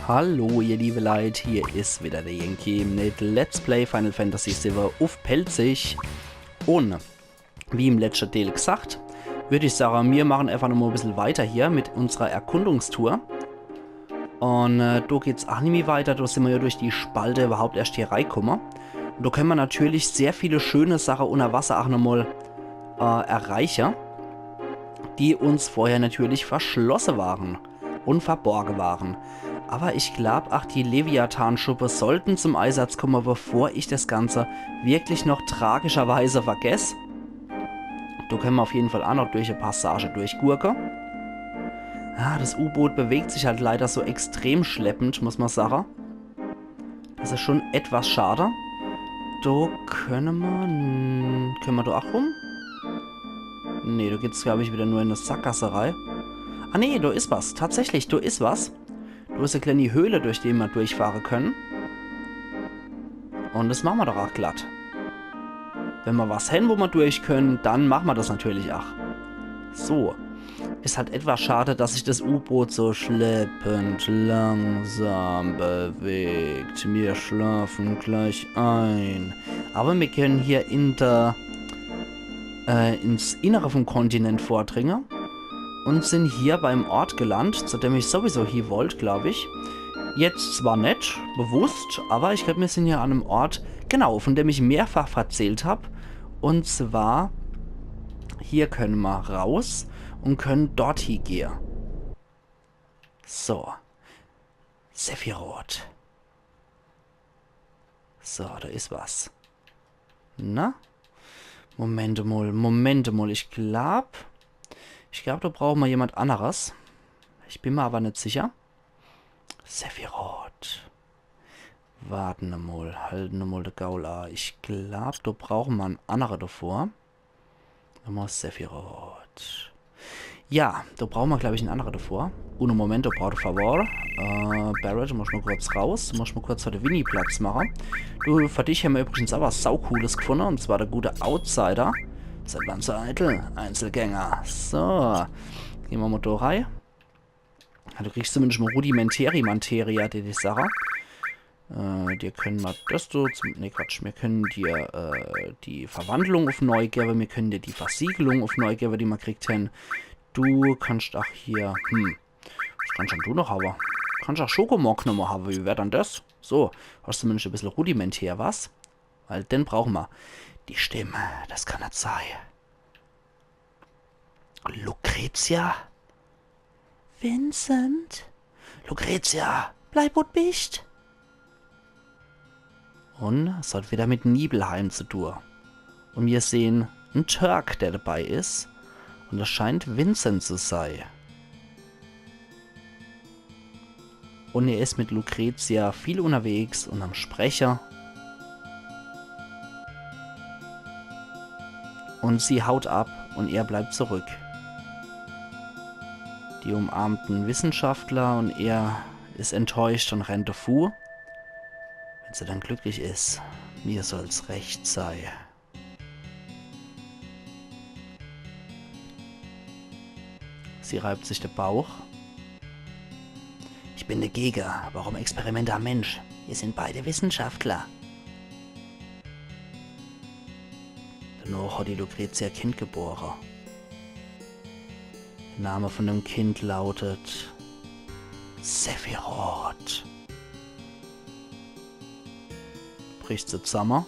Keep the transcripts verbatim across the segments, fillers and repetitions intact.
Hallo ihr liebe Leit, hier is wieder der Yankee mit Let's Play Final Fantasy siwwe uff Pälzisch. Un wie im letschte Deel gesagt, würd ich sage, mir machen einfach nochmal e bissel weiter hier mit unserer Erkundungstour. Un äh, do geht's ach nimmi weiter, do simmer ja durch die Spalte überhaupt erscht hier reikumme. Un do könne mer natürlich sehr viele schöne Sache unner Wasser ach nochmal äh, erreiche, die uns vorher natürlich verschlosse waren un verborge waren. Aber ich glaub, ach die Leviathan-Schuppe sollten zum Eisatz kumme, bevor ich das Ganze wirklich noch tragischerweise vergess. Do könne mer auf jeden Fall ach noch durch e Passage durchgurke. Ja, das U-Boot bewegt sich halt leider so extrem schleppend, muss mer sage. Das is schon etwas schade. Do könne mer... n- Könne mer do ach rum? Nee, do geht's, glaub ich, wieder nur in e Sackgasse rei. Ah nee, do is was. Tatsächlich, do is was. Do is e kleeni Höhle, durch die mer durchfahre könne. Un das mache mer doch ach glatt. Wenn mer was hen, wo mer durch könne, dann mache mer das natürlich ach. So. Is halt etwas schade, dass sich das U-Boot so schleppend langsam bewegt. Mir schlafen gleich ein. Aber mir könne hier in der, äh, ins Innere vom Kontinent vordringe un sin hier beim Ort gelandt, zu dem ich sowieso hie wollt, glaub ich. Jetzt zwar net bewusst, aber ich glaub, mir sin hier an em Ort, genau, von dem ich mehrfach verzählt hab. Un zwar, hier könne mer raus un könne dort hie gehe. So. Sephiroth. So, do is was. Na? Moment mol, Moment mol. Ich glaub, ich glaub, do brauche mer jemand anneres. Ich bin mer aber net sicher. Sephiroth. Warten emol, halten emol de Gaul a. Ich glaub, do brauche mer en annere davor. Nochmal Sephiroth. Ja, do brauche mer, glaub ich, en annere davor. Uno momento, por favor. Äh, Barret, du musst mol kurz raus. Du musst mol kurz für de Winnie Platz mache. Du, für dich hämmer übrigens aber was saucooles gefunde, und zwar der gute Outsider. Seid wann so eitel, Einzelgänger. So. Gehn mer mol do rei. Ja, du kriegst zumindest mol Rudimentäri Materia, die, die Sache. Äh, dir könne mer das do zum, nee, Quatsch, mir könne dir, äh, die Verwandlung uff neu gewwe, mir könne dir die Versiegelung uff neu gewwe, die mer kriegt hen. Du kannst ach hier, hm, was kannst dann du noch hawwe? Kannst ach Schogomok nochmol hawwe, wie wär dann das? So, hast zumindest e bissel rudimentär was. Weil den brauche mer. Die Stimme, das kann net sei. Lucrezia? Vincent? Lucrezia, bleib, wo d' bischt! Und es hat wieder mit Nibelheim zu tun. Und wir sehen einen Turk, der dabei ist. Und das scheint Vincent zu sein. Und er ist mit Lucrezia viel unterwegs und am Sprechen. Und sie haut ab und er bleibt zurück. Die umarmt en Wissenschaftler und er ist enttäuscht und rennt davon. Wenn sie dann glücklich ist, mir soll's recht sei. Sie reibt sich den Bauch. Ich bin dagegen. Warum Experimente am Mensch? Wir sind beide Wissenschaftler. Danach hat die Lucrezia ein Kind geboren. Der Name von dem Kind lautet Sephiroth. Bricht zusammen.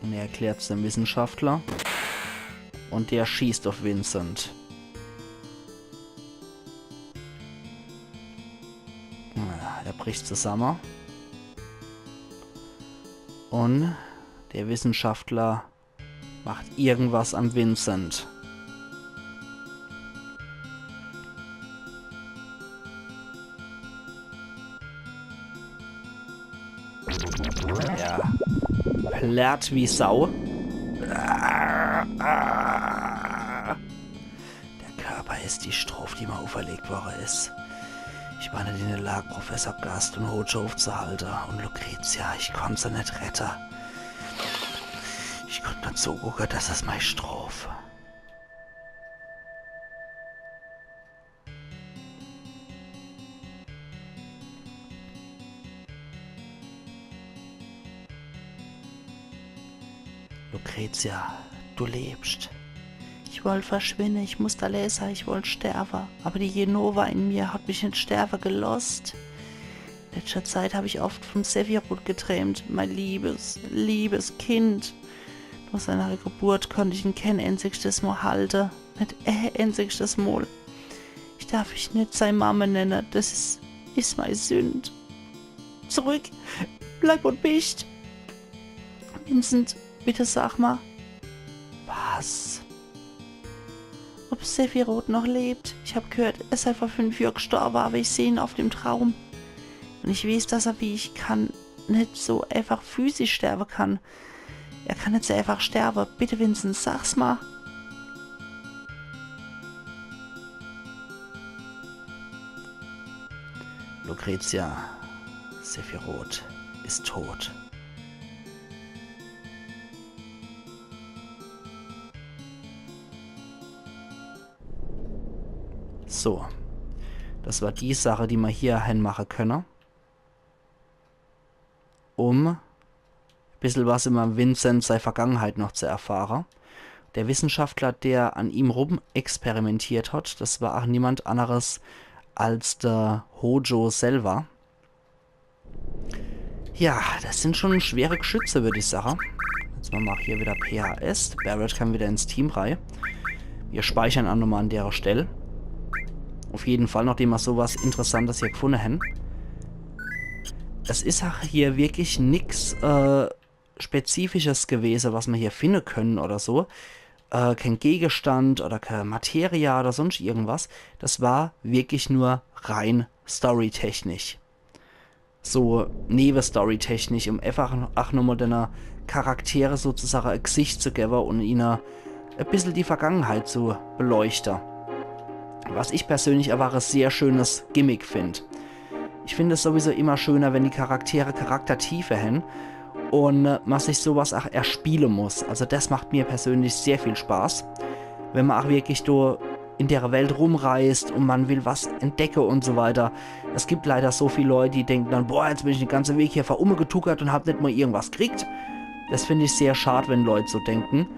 Und er erklärt's dem Wissenschaftler. Und der schießt auf Vincent. Ja, er bricht zusammen. Und der Wissenschaftler macht irgendwas am Vincent. Ja. Platt wie Sau. Der Körper ist die Stroph, die mir auferlegt worden ist. Ich war nicht in der Lage, Professor Gast und Hojo aufzuhalten. Und Lucrezia, ich konnt se nicht retten. Ich konnt nur zugucken, das ist meine Stroph. Lucretia, du lebscht. Ich wollt verschwinne, ich musst allein sei, ich wollt sterwe. Aber die Jenova in mir hat mich net sterwe gelosst. Letschter Zeit hab ich oft vom Sephiroth geträumt, mein liebes, liebes Kind. Nach seiner Geburt konnt ich en keen enzigstes Mol halte. Net e enzigstes Mol. Ich darf dich net sei Mamme nenne, das is, is mei Sünd. Zurück, bleib, wo d' bischt. Vincent, bitte sag ma. Was? Ob Sephiroth noch lebt? Ich hab gehört, er sei vor fünf Johr gstorwe, aber ich seh en oft im Traum. Und ich weeß, dass er, wie ich, kann, net so eifach physisch sterwe kann. Er kann net so eifach sterwe. Bitte, Vincent, sag's ma. Lucretia, Sephiroth is tot. So. Das war die Sache, die ma hier hen mache könne. Um bissel was über Vincent sei Vergangenheit noch zu erfahre. Der Wissenschaftler, der an ihm rumexperimentiert hat, das war ach niemand anderes als der Hojo selber. Ja, das sind schon schwere Geschütze, würd ich sage. Jetzt mache ma hier wieder P H S. Barret kann wieder ins Team rei. Wir speichern ach nochmal an dere Stell. Auf jeden Fall, nachdem ma so was Interessantes hier gefunde hen. Es is ach hier wirklich nix äh, Spezifisches gewese, was ma hier finde können oder so. Äh, kein Gegenstand oder keine Materia oder sonst irgendwas. Das war wirklich nur rein storytechnisch. So newe-storytechnisch, um einfach ach nochmal dene Charaktere sozusagen e Gesicht zu gebe und ihne e bissel die Vergangenheit zu beleuchte. Was ich persönlich aber e sehr schönes Gimmick find. Ich find es sowieso immer schöner, wenn die Charaktere Charaktertiefe hen und äh, ma sich sowas ach erspiele muss. Also das macht mir persönlich sehr viel Spaß, wenn ma ach wirklich do in dere Welt rumreist und ma will was entdecke und so weiter. Es gibt leider so viel Leut, die denken dann, boah, jetzt bin ich den ganze Weg hier verumgetuckert und hab net mal irgendwas kriegt. Das find ich sehr schad, wenn Leut so denken,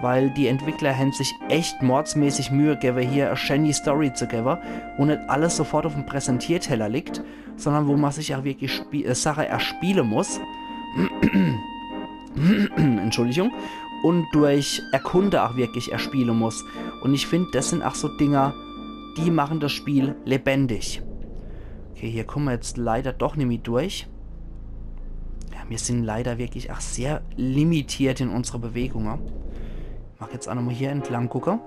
weil die Entwickler hen sich echt mordsmäßig Mühe gebe, hier e schäni Story zu gebe, wo net alles sofort auf dem Präsentierteller liegt, sondern wo ma sich ach wirklich Spie äh, Sache erspiele muss. Entschuldigung. Und durch Erkunde ach wirklich erspiele muss. Und ich find, das sind ach so Dinger, die machen das Spiel lebendig. Okay, hier komme ma jetzt leider doch nimmi durch. Ja, wir sind leider wirklich ach sehr limitiert in unsere Bewegungen. Mag jetzt ach nochmal hier entlang gucke.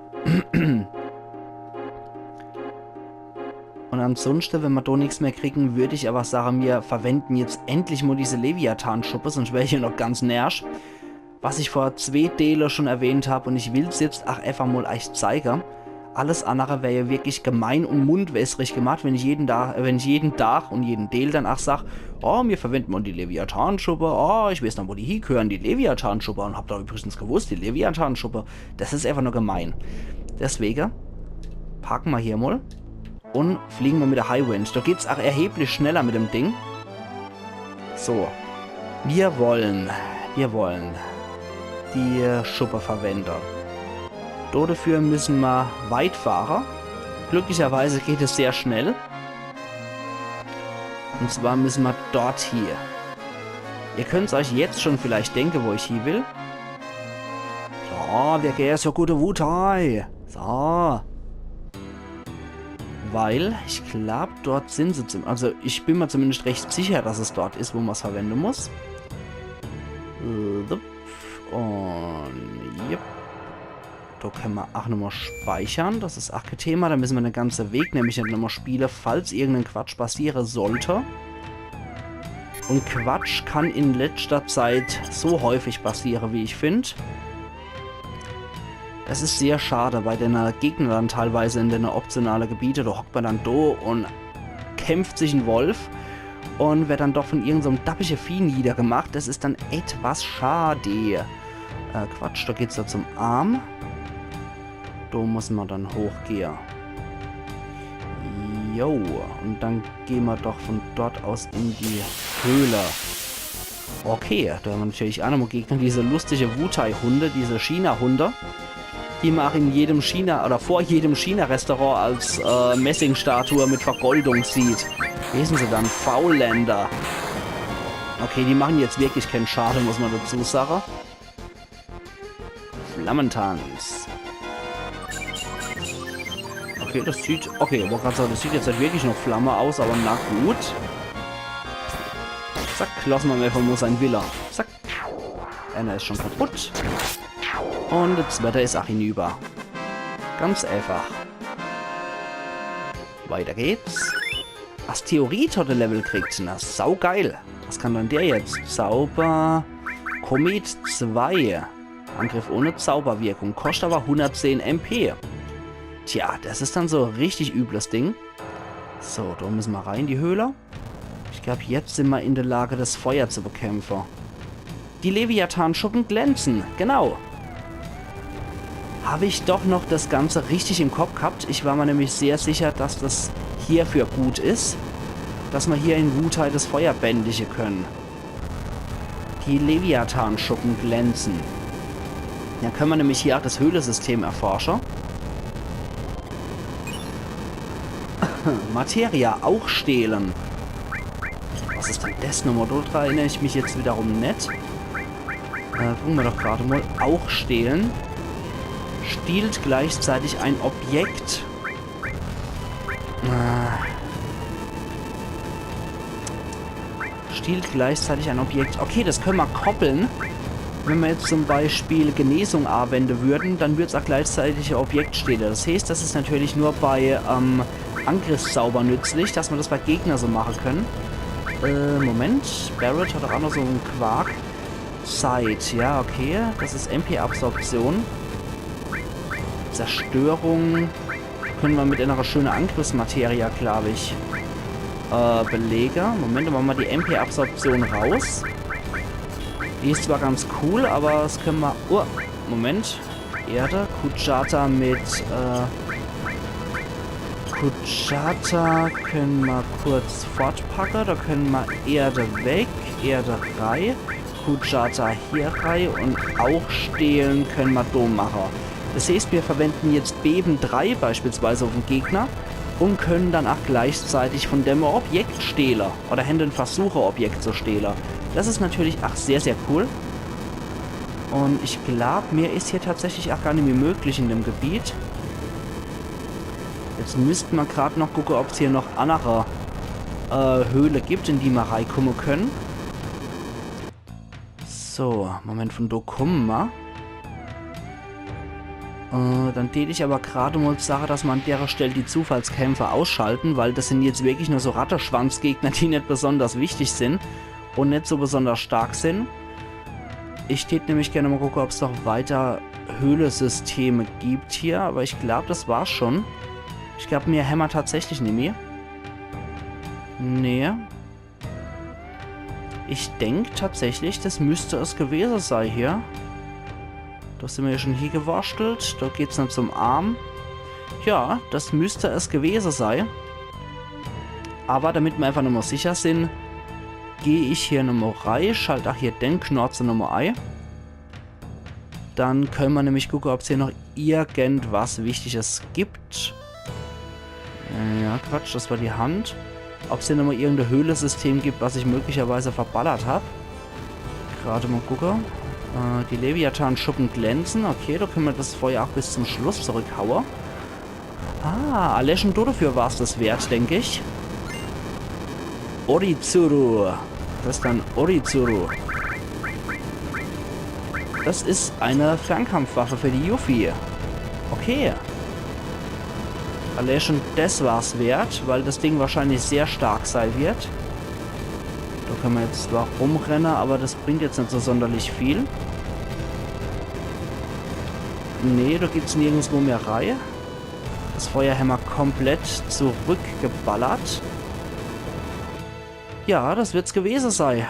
Und ansonsten, wenn ma do nix mehr kriegen, würd ich aber sage, wir verwenden jetzt endlich mal diese Leviathan-Schuppe, sonst wär ich hier noch ganz närsch. Was ich vor zwee Dele schon erwähnt hab und ich will's jetzt ach einfach mal euch zeige. Alles andere wär ja wirklich gemein und mundwässrig gemacht, wenn ich jeden Tag, äh, wenn ich jeden Tag und jeden Deel dann ach sag, oh, mir verwenden mal die Leviathan-Schuppe, oh, ich weiß noch, wo die hiegehören, die Leviathan-Schuppe, und hab da übrigens gewusst, die Leviathan-Schuppe, das is einfach nur gemein. Deswege parke ma hier mal und fliege ma mit der Highwind. Da geht's ach erheblich schneller mit dem Ding. So. Wir wollen, wir wollen die Schuppe verwende. Do dafür müssen ma weit fahre. Glücklicherweise geht es sehr schnell. Und zwar müssen ma dort hie. Ihr könnt's euch jetzt schon vielleicht denke, wo ich hie will. So, wir gehen zur gute Wutai. So. Weil, ich glaub, dort sind sie zum, also ich bin mir zumindest recht sicher, dass es dort is, wo ma's verwende muss. Äh, dup. Und, yep. Da können ma ach nochmal speichern. Das is ach kein Thema. Da müssen ma den ganzen Weg nämlich net nochmal spiele, falls irgendein Quatsch passiere sollte. Und Quatsch kann in letzter Zeit so häufig passiere, wie ich find. Es is sehr schade, bei den Gegner dann teilweise in den optionale Gebiete, da hockt ma dann do und kämpft sich en Wolf und wird dann doch von irgend so'm dappische Vieh niedergemacht. Das is dann etwas schade. Äh, Quatsch, da geht's ja zum Arm. Da muss ma dann hochgehe. Jo, und dann gehen ma doch von dort aus in die Höhle. Okay, do hämmer natürlich aa nochmol Gegner, diese lustige Wutai-Hunde, diese China-Hunde, die mer aa in jedem China, oder vor jedem China-Restaurant als, äh, Messingstatue mit Vergoldung sieht. Wie hießen se dann? Faulländer. Okay, die mache jetzt wirklich kän Schade, muss mer dazu sage. Flammentanz. Okay, das sieht, okay, wollt grad sage, das sieht jetzt net wirklich noch Flamme aus, awwer na gut. Zack, losse mer em äfach mol sein Wille. Zack. Äner is schun kaputt. Un de zwette is aa hinüber. Ganz äfach. Weiter geht's. Asteroid hot e Level kriegt. Na, saugeil. Was kann dann der jetzt? Zauber. Komet zwei. Angriff ohne Zauberwirkung. Koscht awwer hundertzehn M P. Tja, das is dann so e richtig übles Ding. So, do misse mer rei in die Höhle. Ich glaab, jetzt sin mer in de Lage, das Feuer zu bekämpfe. Die Leviathan-Schuppe glänze, genau. Hab ich doch noch das Ganze richtig im Kopp ghabt. Ich war mer nämlich sehr sicher, dass das hiefür gut is, dass mer hier in Wutai das Feuer bändige kenne. Die Leviathan-Schuppe glänze. Dann kenne mer nämlich hier aa das Höhlesystem erforsche. Materia aa stehle. Was is dann das nochmol? Do dra erinner ich mich jetzt wiederum net. Äh, gucke mer doch grad mol. Aa stehle. Stiehlt gleichzeitig ein Objekt. Äh. Stiehlt gleichzeitig ein Objekt. Okay, das kenne mer koppele. Wenn mer jetzt zum Beispiel Genesung awende würden, dann würd's aa gleichzeitig e Objekt stehle. Das heeßt, das is natürlich nur bei, ähm, Angriffszauber nützlich, dass mer das bei Gegner so mache kenne. Äh, Moment. Barret hot doch aa noch so en Quark. Zeit, ja, okay. Das is M P-Absorption. Zerstörung. Kenne mer mit äner schöne Angriffsmateria, glaab ich, äh, belege. Moment, mache mer die M P-Absorption raus. Die is zwar ganz cool, awwer das kenne mer... Oh, Moment. Erde, Kujata mit, äh, Kujata kenne mer kurz fortpacke. Do kenne mer Erde weg, Erde rei. Kujata hier rei un aa stehle kenne mer do mache. Das heeßt, mir verwenden jetzt Beben drei beispielsweise uff en Gegner un kenne dann aa gleichzeitig vun dem Objekt stehle. Oder hän en Versuch, e Objekt zu stehle. Das is natürlich aa sehr, sehr cool. Un ich glaab, mehr is hier tatsächlich aa gar nimmi möglich in dem Gebiet. Jetzt müsst mer grad noch gucke, ob's hier noch annere, äh, Höhle gibt, in die mer reikumme kenne. So, Moment, vun do kumme mer. Äh, dann tät ich awwer grad mol sage, dass mer an dere Stell die Zufallskämpfe ausschalte, weil das sin jetzt wirklich nur so Ratteschwanzgegner, die net besonders wichtig sin un net so besonders stark sin. Ich tät nämlich gern mol gucke, ob's noch weiter Höhlesysteme gibt hier, awwer ich glaab, das war's schun. Ich glaab, mehr hämmer tatsächlich nimmi. Nee. Ich denk tatsächlich, das müsst es gewese sei hier. Do sin mer jo schun hiegewurschtelt. Do geht's dann zum Arm. Ja, das müsst es gewese sei. Awwer damit mer äfach nochmol sicher sin, geh ich hier nochmol rei, schalt aa hier den Knorze nochmol ei. Dann kenne mer nämlich gucke, ob's hier noch irgendwas Wichtiges gibt. Äh, ja, Quatsch, das war die Hand. Ob's hier nochmol irgend e Höhlesystem gibt, was ich möglicherweise verballert hab. Grad mol gucke. Äh, die Leviathan-Schuppe glänze. Okay, do kenne mer das Feuer aa bis zum Schluss zurückhaue. Ah, allein schun dodefür war's das wert, denk ich. Orizuru. Das is dann Orizuru. Das is e Fernkampfwaffe für die Yuffie. Okay. Allein schun das war's wert, weil das Ding wahrscheinlich sehr stark sei wird. Do kenne mer jetzt zwar rumrenne, awwer das bringt jetzt net so sonderlich viel. Nee, do geht's nirgendswo mehr rei. Das Feuer hämmer komplett zurückgeballert. Ja, das wird's gewese sei.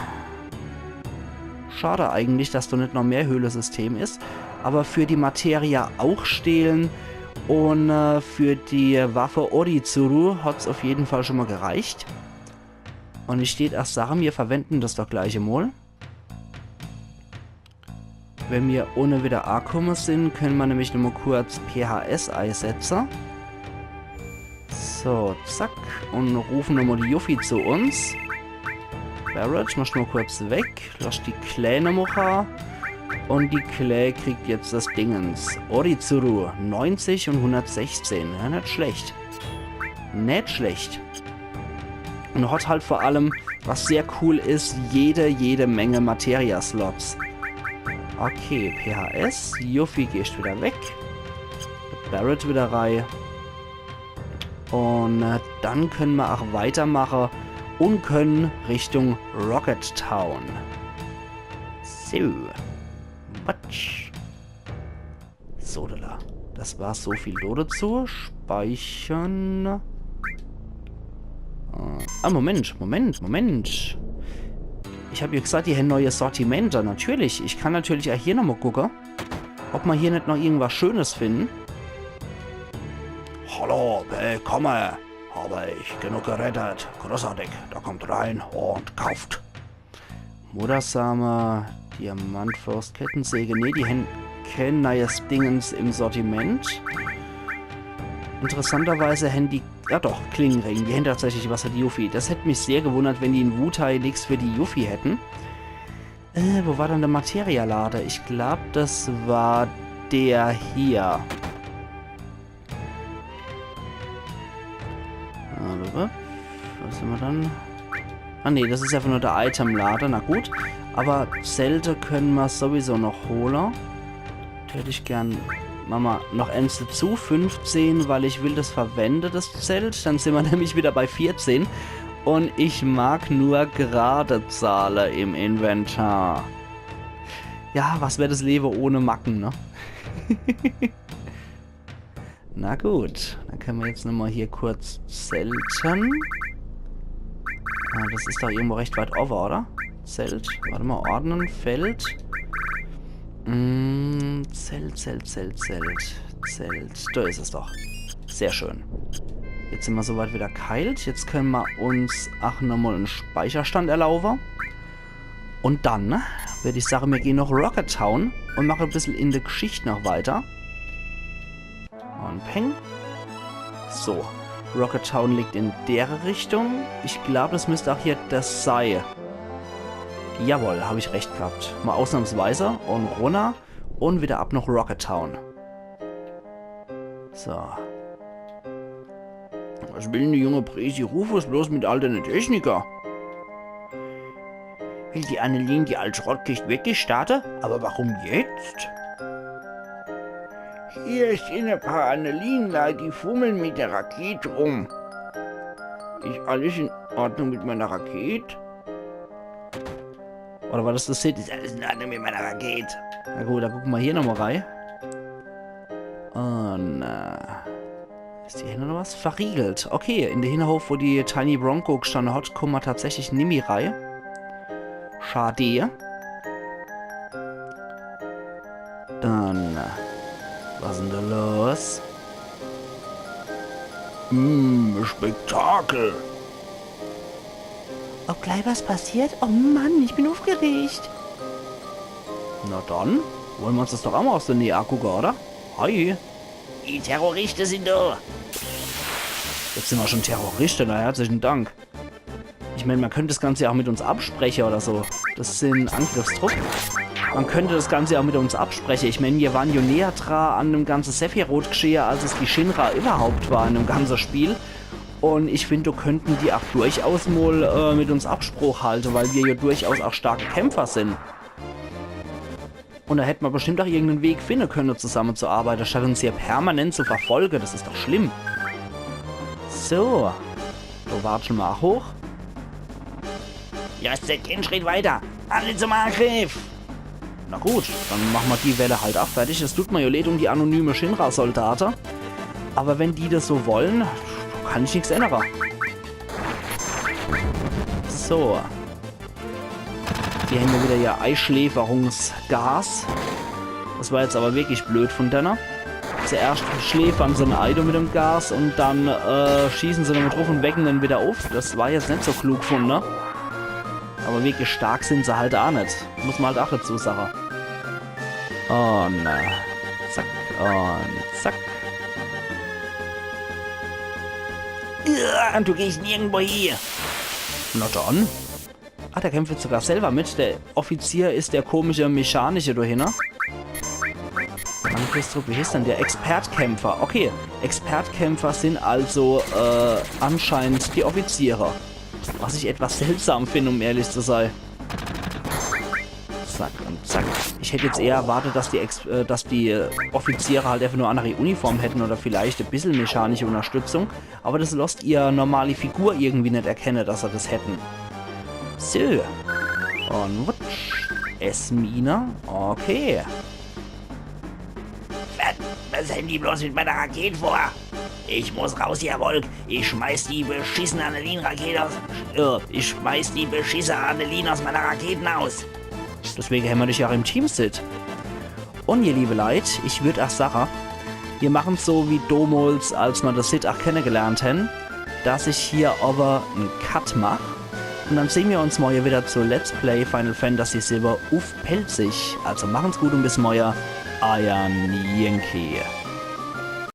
Schad eigentlich, dass do net noch mehr Höhlesystem is. Awwer für die Materia aa stehle un, äh, für die Waffe Orizuru hat's uff jeden Fall schun mol gereicht. Un ich tät aa sage, mir verwenden das doch gleich emol. Wenn mir unne wieder akumme sin, könne mer nämlich nochmal kurz P H S eisetze. So, zack. Un rufe nochmal die Yuffie zu uns. Barret, mach nochmal kurz weg. Lass die Klää nochmal ran. Un die Klää kriegt jetzt das Dingens. Orizuru, neunzig un hundertsechzehn. Ja, net schlecht. Net schlecht. Un hat halt vor allem, was sehr cool is, jede, jede Menge Materia-Slots. Okay, P H S, Yuffie geht wieder weg. Barret wieder rei. Un äh, dann könne mer ach weitermache un könne Richtung Rocket Town. So. Batsch. So, da. Das war so viel dazu. Speichern. Äh, ah, Moment, Moment, Moment. Ich hab jo gesagt, die hän neie Sortimente. Natürlich, ich kann natürlich ach hier nochmal gucke, ob mer hier net noch irgendwas Schönes finden. Hallo, willkomme. Hab ich genug gerettet. Großartig. Da kommt rein und kauft. Muddersame, Diamantfaust, Kettensäge. Nee, die hän kee neies Dingens im Sortiment. Interessanterweise hän die, ja doch, Klingenring, die hän tatsächlich was für die Yuffie. Das hätt mich sehr gewundert, wenn die in Wutai nix für die Yuffie hätten. Äh, wo war dann der Materialade? Ich glaub, das war der hier. Äh, was hän mer dann? Ah nee, das is einfach nur der Itemlade, na gut. Aber Zelte könne mer sowieso noch hole. Tät ich gern. Mache mer noch eens dazu, fünfzehn, weil ich will das verwende, das Zelt. Dann sin mer nämlich wieder bei vierzehn. Un ich mag nur gerade Zahle im Inventar. Ja, was wär das Lewe ohne Macken, ne? Na gut, dann könne mer jetzt nochmal hier kurz zelten. Ah, das is doch irgendwo recht weit owwe, oder? Zelt, wart mal, ordnen, Feld. Mm, Zelt, Zelt, Zelt, Zelt, Zelt. Da is es doch. Sehr schön. Jetzt sin mer soweit wieder geheilt. Jetzt könne mer uns ach nochmal en Speicherstand erlaube. Un dann würd ich sage, mir gehn noch Rocket Town un mache e bissel in der Geschicht noch weiter. Un peng. So, Rocket Town liegt in dere Richtung. Ich glaub, das müsst ach hier das sei. Jawohl, hab ich recht gehabt. Mal ausnahmsweise. Un runner. Un wieder ab noch Rocket Town. So. Was will denn der junge Presi Rufus bloß mit all denne Techniker? Will die Annelien die alt Schrottkischt wirklich starte? Aber warum jetzt? Hier sin e paar Annelien, die fummeln mit der Raket rum. Is alles in Ordnung mit meiner Raket? Oder war das das Set? Is alles in Ordnung mit meiner Raket? Na gut, dann gucke mer hier nochmal rei. Un, äh, is hier hinne noch was? Verriegelt. Okay, in de Hinnerhof, wo die Tiny Bronco gestanne hat, kumme mer tatsächlich nimmi rei. Schade. Dann, äh, was is denn da los? Hm, Spektakel. Ob gleich was passiert? Oh Mann, ich bin aufgeregt. Na dann, wolle mer uns das doch ach mal aus der Nähe angucke, oder? Hi. Die Terroriste sin da. Jetzt sin mer schon Terroriste, na, herzlichen Dank. Ich mein, mer könnt das Ganze ja ach mit uns abspreche oder so. Das sin Angriffstrupp. Mer könnt das Ganze ja ach mit uns abspreche. Ich mein, mir waren jo näher dra an dem ganze Sephiroth-Gschehe, als es die Shinra überhaupt war in dem ganze Spiel. Un ich find, do könnten die ach durchaus mol äh, mit uns Abspruch halte, weil mir jo durchaus ach starke Kämpfer sin. Un do hätt mer bestimmt ach irgenden Weg finne könne, zusammezuarbeite, statt uns hier permanent zu verfolge. Das is doch schlimm. So. Do watsche mer ach hoch. Ja, ist jetzt en Schritt weiter. Alle zum Angriff! Na gut, dann mache mer die Welle halt ach fertig. Es tut mer jo leid um die anonyme Shinra-Soldate. Aber wenn die das so wolle, kann ich nix ännere. So. Die hän jo wieder ihr Eischläferungsgas. Das war jetzt aber wirklich blöd von denne. Zuerscht schläfern se en Ei do mit dem Gas un dann äh, schießen se nochmal druff un wecken den wieder auf. Das war jetzt net so klug von, ne? Aber wirklich stark sin se halt ach net. Muss mer halt ach dazu sage. Und äh, zack und zack. Ja, und du gehst nirgendwo hin. Na dann. Ah, der kämpft sogar selber mit. Der Offizier is der komische Mechanische do hinne. Angriffstrupp, wie heeßt denn der? Expertkämpfer. Okay, Expertkämpfer sind also äh, anscheinend die Offiziere. Was ich etwas seltsam finde, um ehrlich zu sein. Zack und zack. Ich hätt jetzt eher erwartet, dass die, Ex äh, dass die äh, Offiziere halt einfach nur e anneri Uniform hätten oder vielleicht e bissel mechanische Unterstützung. Aber das losst ihr normali Figur irgendwie net erkenne, dass se das hätten. So. Und wutsch. Esmina. Okay. Was, was hänn die bloß mit meiner Raket vor? Ich muss raus hier, Volk. Ich schmeiß die beschissene Annelien-Rakete aus. Äh, ich schmeiß die beschissene Annelien aus meiner Rakete raus. Deswege hämmer dich ja auch im Team, Cid. Und ihr liebe Leit, ich würd auch sache, wir machen's so wie domols, als mer de Cid auch kennegelernt hänn, dass ich hier awwer en Cut mach. Und dann sehn wir uns morje wieder zu Let's Play Final Fantasy siwwe uff Pälzisch. Also machen's gut und bis morje. Eier Yankee.